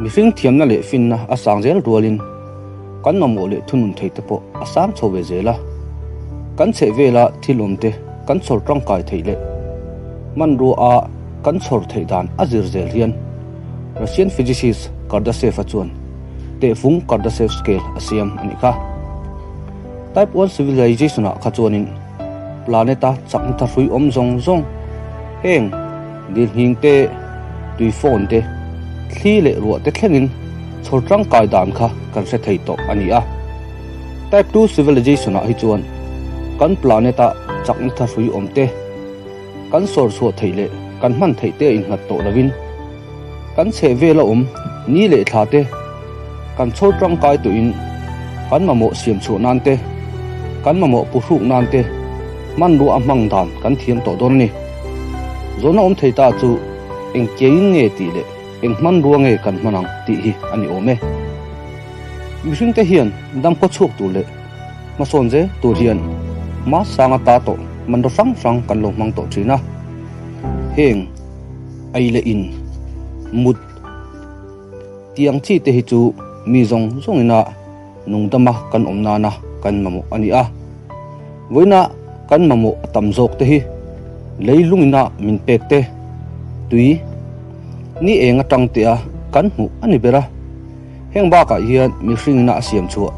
Mihring thiamna leh finna a sang zel rualin kan mamawh leh thunun thei te pawh a sang chho ve zel a. Kan chheh vela thil awm te kan chhawr tangkai theih leh hmanrua a kan chhawr theih dan a zir zel hian Russian physicist Kardashev-a chuan tehfung Kardashev scale a siam a nih kha. Type 1 civilization-ah kha chuanin planet-a chakna thahrui awm zawng zawng heng dilhning te, tui phone te, thli leh ruah te thlengin chhawr tangkai dan kha kan hre thei tawh a ni a. Type 2 civilization-ah hi chuan kan planet-a chakna thahrui awm te kan sawr chhuah theih leh kan hman theih te a innghat tawh lovin kan chheh vela awm ni leh thla te kan chhawr tangkai tawhin kan mamawh siam chhuah nan te, kan mamawh pu hruk nan te hmanrua a hmang dan kan thiam tawh dawn a ni. Zawhna awm thei ta chu eng keiin nge tih leh eng hmanrua nge kan hman ang tih hi a ni awm e. Mihringte hian dam khaw chhuak tur leh hmasawn zel tur hian hma sang ata tawh hmanraw hrang hrang kan lo hmang tawh thin a. Heng ei leh in, mut, tiang chi te hi chu mi zawng zawngina nungdama kan awm nana kan mamawh a ni a. Vawiina kan mamawh a tam zawk te hi leilungina min pek te, tui, ni eng atang te a kan hmuh a ni ber a. Heng bakah hian mihringina a siam chhuah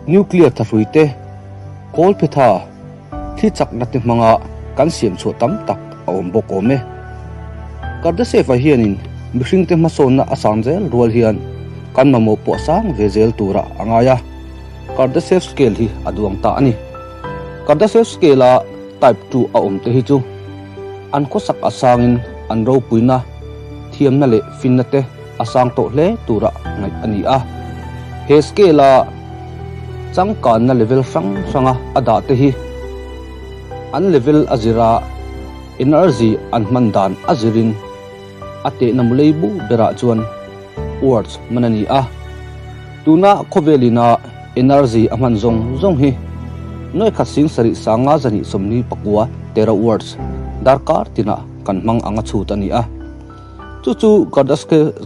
nuclear thahrui te, kawl phetha, thli chakna te hmanga kan siam chhuah tam tak a awm bawk awm e. Kardashev-a hianin mihringte hmasawnna a sang zel rual hian kan mamawh pawh a sang ve zel turah a ngai a, Kardashev scale hi a duang ta a ni. Kardashev scale-a type 2 a awm te hi chu an khawsak a sangin an ropuina, thiamna leh finna te a sang tawh hle tura ngaih a ni a. He scale-a changkanna level hrang hranga a dah te hi an level a zira energy an hman dan a zirin a tehna mulei bu berah chuan words hman a ni a. Tuna khawvelina energy a hman zawng zawng hi nuai khat sing sarih sanga zahnih 44 terawords darkar tinah kan hmang ang a chhut a ni a. Chu chu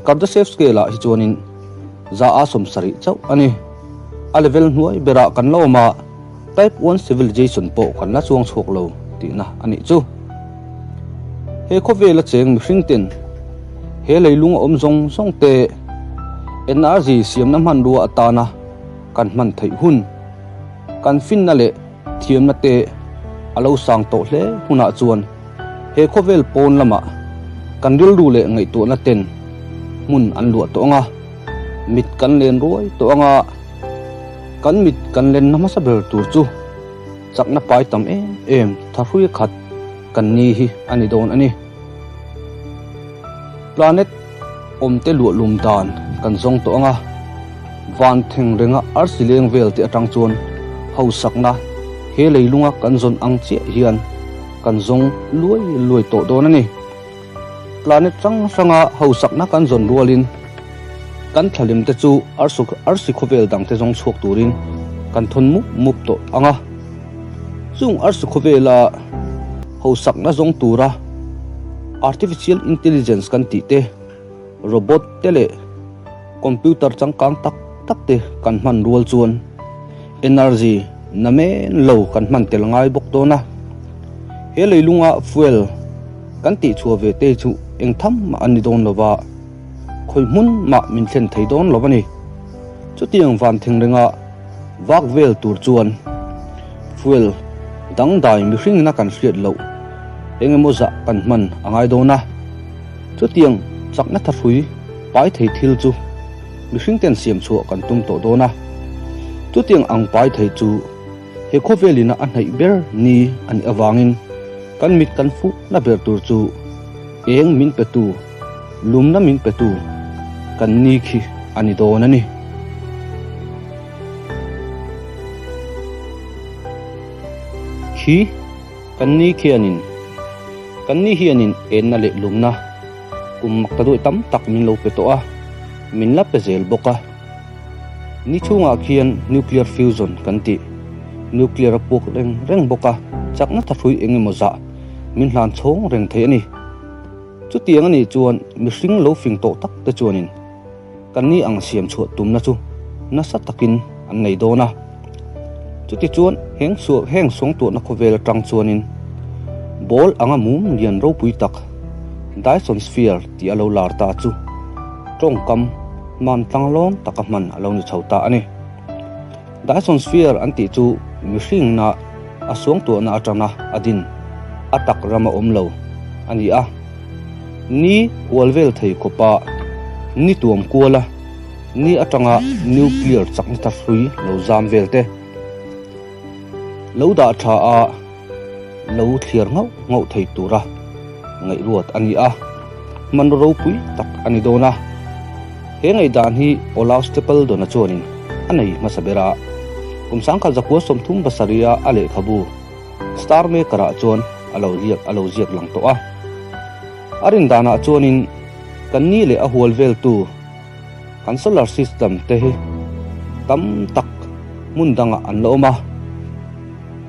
Kardashev scale-ah hi chuanin 70 chauh a ni. A level hnuai berah kan la awm a, Type 1 civilization pawh kan la chuang chhuak lo tihna a nih chu. He khawvela cheng mihring ten he leilung a awm zawng zawng te energy siamna hmanrua atana kan hman theih hun, kan finna leh thiamna te a lo sang tawh hle hunah chuan he khawvel pawn lamah kan rilru leh ngaihtuahna ten hmun an luah tawh ang a, mit kan len ruai tawh ang a, kan mit kan lenna hmasa ber tur chu chakna pai tam em em thahrui khat kan ni hi a ni dawn a ni. Planet awmte luahlum dan kan zawng tawh ang a, van theng renga arsi leng vel te atang chuan hausakna he leilunga kan zawn ang chiah hian kan zawng luai luai tawh dawn a ni. Planet hrang hranga hausakna kan zawn rualin kan thlalim te chu arsi khawvel dang te zawng chhuak turin kan thawn mup mup tawh ang a. Chung arsi khawvela hausakna zawng tura artificial intelligence kan tih te, robot te leh computer changkang tak tak te kan hman rual chuan energy na men lo kan hman tel ngai bawk dawn a. He leilunga fuel kan tih chhuah ve te chu eng tham mah a ni dawn lova, khawi hmun mah min thlen thei dawn lo a ni. Chutiang van theng renga vak vel tur chuan fuel dangdai mihringina kan hriat loh eng emaw zah kan hman a ngai dawn a. Chutiang chakna thahrui pai thei thil chu mihring ten siam chhuah kan tum tawh dawn a. Chutiang ang pai thei chu he khawvelina a hnaih ber ni a nih avangin kan mit kan fuh na ber tur chu eng min petu, lumna min petu kan ni khi a ni dawn a ni. Khi kan ni khianin kan ni hianin enna leh lumna kum mak ta duai tam tak min lo pe tawh a, min la pe zel bawk a. Ni chhungah khian nuclear fusion kan tih, nuclear a puak reng reng bawk a, chakna thahrui eng emaw zah min hlan chhawng reng thei a ni. Chutiang a nih chuan mihring lo fing tawh tak te chuanin. Kan ni ang siam chhuah tumna chu nasa takin an nei dawn a. Chutichuan heng heng suangtuahna khawvel atang chuanin ball anga mum lian ropui tak Dyson Sphere tih a lo lar ta chu tawngkam hman tlanglawng taka hman a lo ni chho ta a ni. Dyson Sphere an tih chu mihringna a suangtuahna atanga a din a tak rama awm lo a ni a. Ni hual vel thei khawpa ni tuam kuala ni atanga nuclear chakna thahrui lo zam vel te lo dah tha a lo thliar nghauh nghauh thei tura ngaihruat a ni a, hmanraw ropui tak a ni dawn a. He ngaihdan hi Olaus Stapledon-a chuanin a nei hmasa ber a, kum 1937-a a lehkhabu Star Maker-ah chuan a lo ziak a lo ziak lang tawh a. A rin danah chuanin kan ni leh a hual veltu kan solar system te hi tam tak hmun dangah an la awm a.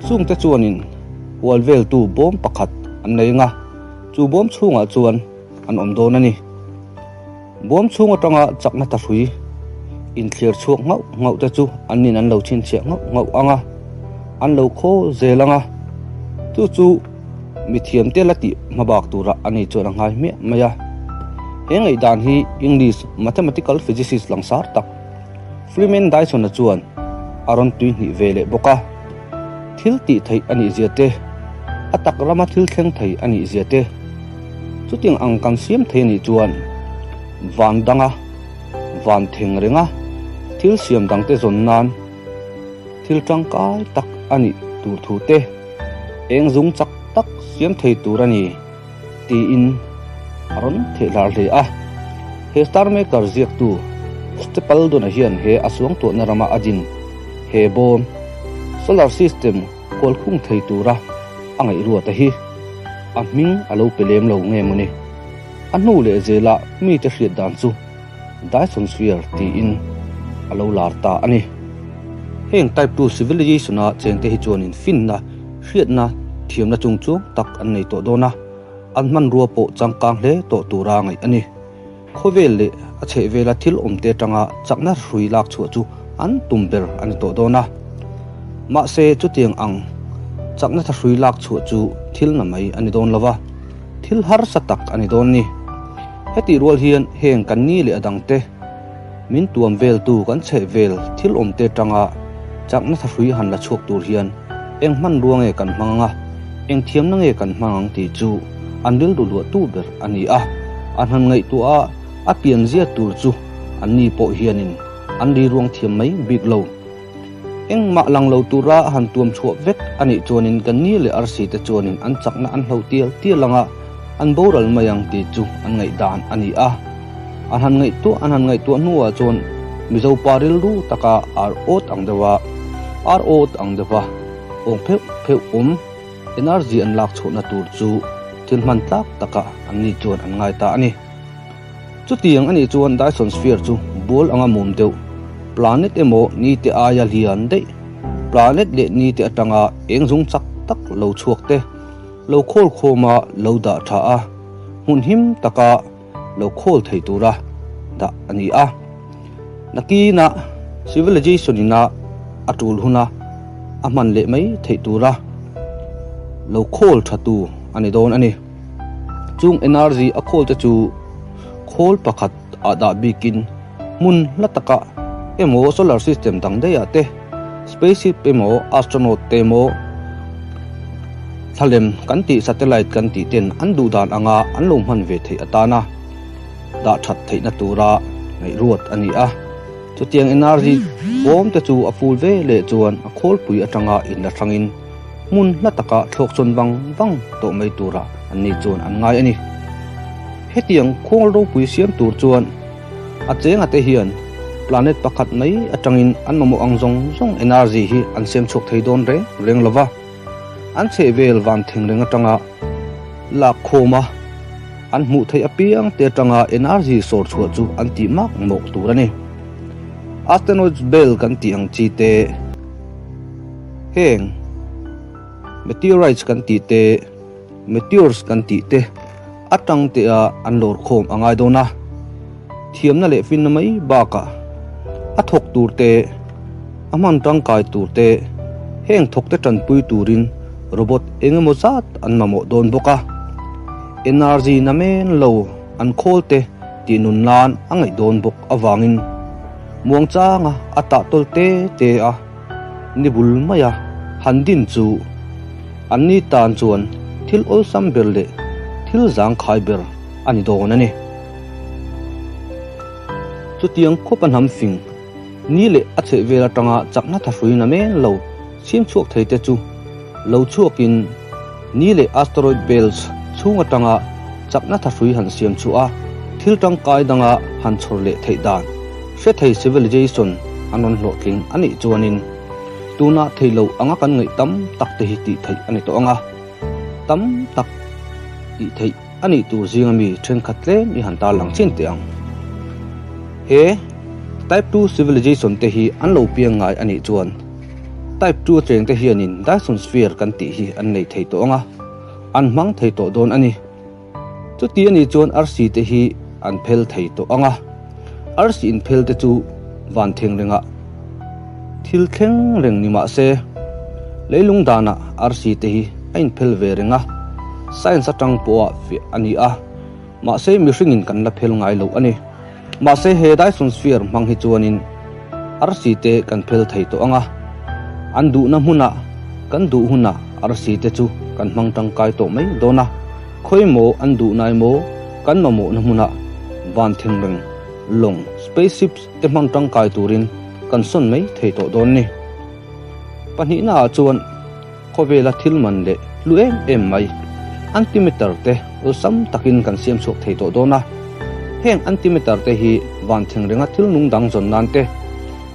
Chungte chuanin hual veltu bawm pakhat an nei ang a, chu bawm chhungah chuan an awm dawn a ni. Bawm chhung atanga chakna tahrui inthlir chhuak nghauh nghauh te chu an in an lo chhinchhiah nghauh nghauh ang a, an lo khawl zel ang a, chu chu mithiam te la tih hmabak tura a ni chuan a ngai hmiah mai a. He ngaihdan hi English mathematical physicist langsar tak Freeman Dyson-a chuan a rawn tui hnih ve leh bawk a, thil tih theih a nih zia te, a tak rama thil thleng thei a nih zia te, chutiang ang kan siam thei a nih chuan van danga van theng renga thil siam dangte zawn nan thil tangkai tak a nih tur thu te, eng zung chak tak siam thei tur a ni tiin a rawn thehlar hle a. He Star Maker ziaktu Stapledon-a hian he a suangtuahna rama a din he bawm, solar system, kualkhung thei tura a ngaihruata hi a hming a lo pe lem lo nge mawni? A hnu leh zela mite hriat dan chu Dyson Sphere tiin a lo lar ta a ni. Heng Type 2 Civilization-a chengte hi chuanin finna, hriatna, thiamna chungchuang tak an nei tawh dawn a, an hmanrua pawh changkang hle tawh tura ngaih a ni. Khawvel leh a chhehvela thil awmte atanga chakna hrui lak chhuah chu an tum ber a ni tawh dawn a. Mahse, chutiang ang chakna thahrui lak chhuah chu thil na mai a ni dawn lo va, thil harsa tak a ni dawn ni. Hetih rual hian heng kan ni leh a dangte min tuam veltu kan chhehvel thil awmte atanga chakna thahrui han la chhuak tur hian eng hmanrua nge kan hmang ang a, eng thiamna nge kan hmang ang tih chu an rilru luahtu ber a ni a, an han ngaihtuah a, a pianzia tur chu anni pawh hianin an riruang thiam mai bik lo. Engmah lang lo tura han tuam chhuah vek a nih chuanin kan ni leh arsi te chuanin an chakna an hlo tial tial ang a, an boral mai ang tih chu an ngaihdan a ni a. An han ngaihtuah an han ngaihtuah hnuah chuan Mizo pa rilru taka ar awt ang deuh a, ar awt ang deuh a, awng pheuh pheuh awm. Energy an lak chhuahna tur chu thil hman tlak taka an ni chuan an ngai ta a ni. Chutiang a nih chuan Dyson Sphere chu bual anga mum deuh, planet emaw ni te aia lian daih, planet leh ni te atanga eng zung chak tak lo chhuak te, lo khawl khawma lo dah tha a, hmun him taka lo khawl thei tura dah a ni a. Nakinah civilization ina a tul huna a hman leh mai theih tura lo khawl tha tu a ni dawn a ni. Chung energy a khawl te chu khawl pakhat ah dah bikin hmun hla takah emaw solar system dang daih ah te spaceship emaw astronaut te emaw thlalem kan tih satellite kan tih ten an duh dan anga an lo hman ve theih atana dah that theihna tura ngaihruat a ni a. Chutiang energy bawm te chu a ful ve leh chuan a khawlpui atanga inla hrangin hmun hla taka thlawk chawn vang vang tawh mai tura an ni chuan an ngai a ni. Hetiang khawl ropui siam tur chuan a chenga te hian planet pakhat mai atangin an mamawh ang zawng zawng energy hi an siam chhuak thei dawn reng reng lova, an chhehvel van thengreng atanga lak khawm a, An hmuh theih apiang te atanga energy sawr chhuah chu an tih mak mawk tur a ni. Asteroids belt kan tih ang chi te, heng meteorites kan tih te, meteors kan tih te atang te a an lawr khawm a ngai dawn a. Thiamna leh finna mai bakah a thawk tur te, a hman tangkai tur te, heng thawkte tanpui turin robot eng emaw zat an mamawh dawn bawk a. Energy na men lo an khawl te tih nun nan a ngaih dawn bawk avangin muangchanga a tah tawl te te a ni bul maia han din chu an ni tan chuan thil awlsam ber leh thil zangkhai ber a ni dawn a ni. Chutiang khawp a hnam fing ni leh a chhehvel atanga chakna thahrui na men lo chhim chhuak thei te chu lo chhuakin ni leh asteroid belts chhung atanga chakna thahrui han siam chhuah a, thil tangkai danga han chhawr leh theih dan hre thei civilization an rawn hlawhtling a nih chuanin tuna thei lo anga kan ngaih tam tak te hi tih theih a ni tawh ang a, tam tak tih theih a nih tur zinga mi thenkhat tlem i han tarlang chin teh ang. He Type 2 civilization te hi an lo piang ngai a nih chuan Type 2 a cheng te hianin Dyson Sphere kan tih hi an nei thei tawh ang a, an hmang thei tawh dawn a ni. Chuti a nih chuan arsi te hi an phel thei tawh ang a, arsi inphel te chu van theng rengah thil thleng reng ni mah se, leilung danah arsi te hi a inphel ve reng a, science atang pawha fiah a ni a, mahse mihringin kan la phel ngai lo a ni. Mahse he Dyson Sphere hmang hi chuanin arsi te kan phel thei tawh ang a, an duhna hmunah kan duh hunah arsi te chu kan hmang tangkai tawh mai dawn a, khawi maw an duhna emaw kan mamawhna hmunah van theng reng lawng, spaceships, te hmang tangkai turin kan sawn mai thei tawh dawn ni. Pahnihnaah chuan khawvela thil man leh hlu em em mai antimatter te awlsam takin kan siam chhuak thei tawh dawn a. Heng antimatter te hi van thleng renga thil nung dang zawn nan te,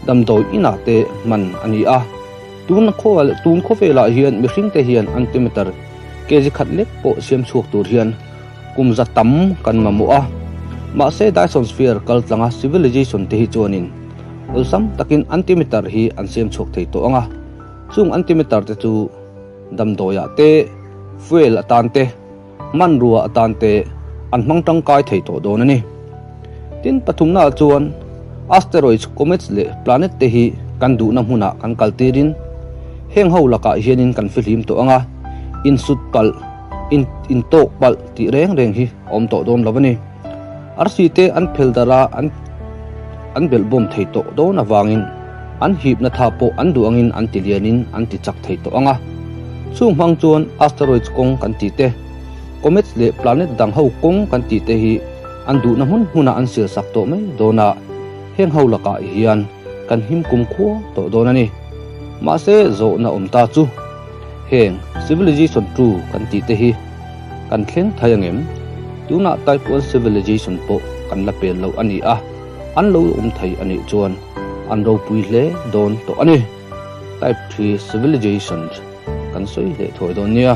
damdawi inah te hman a ni a. Tun tun khawvelah hian mihring te hian antimatter kg khat lek pawh siam chhuak tur hian kum za tam kan mamawh a. Mahse Dyson Sphere kal tlanga civilization te hi chuanin awlsam takin antimatter hi an siam chhuak thei tawh ang a. Chung antimatter te chu damdawiah te, fuel atan te, hmanrua atan te an hmang tangkai thei tawh dawn a ni. Tin, pathumnaah chuan asteroids, comets leh planet te hi kan duhna hmunah kan kal tirin heng ho lakah hianin kan fihlim tawh ang a, insut palh, in intawk palh tih reng reng hi a awm tawh dawn lo a ni. Arsi te an phel darh a, an an belhbawm thei tawh dawn avangin an hipna tha pawh an duh angin an ti lianin an ti chak thei tawh ang a. Chung hmang chuan asteroids kawng kan tih te, comets leh planet dang ho kawng kan tih te hi an duhna hmun hmunah an sial sak tawh mai dawn a, heng ho lakah hian kan him kum khua tawh dawn a ni. Mahse zawhna awm ta chu heng civilization 2 kan tih te hi Kan thleng thai ang em? Tunah Type 1 Civilization pawh kan la pel lo a ni a, an lo awm thei a nih chuan an ropui hle dawn tawh a ni. Type 3 Civilizations kan sawi leh thuai dawn nia.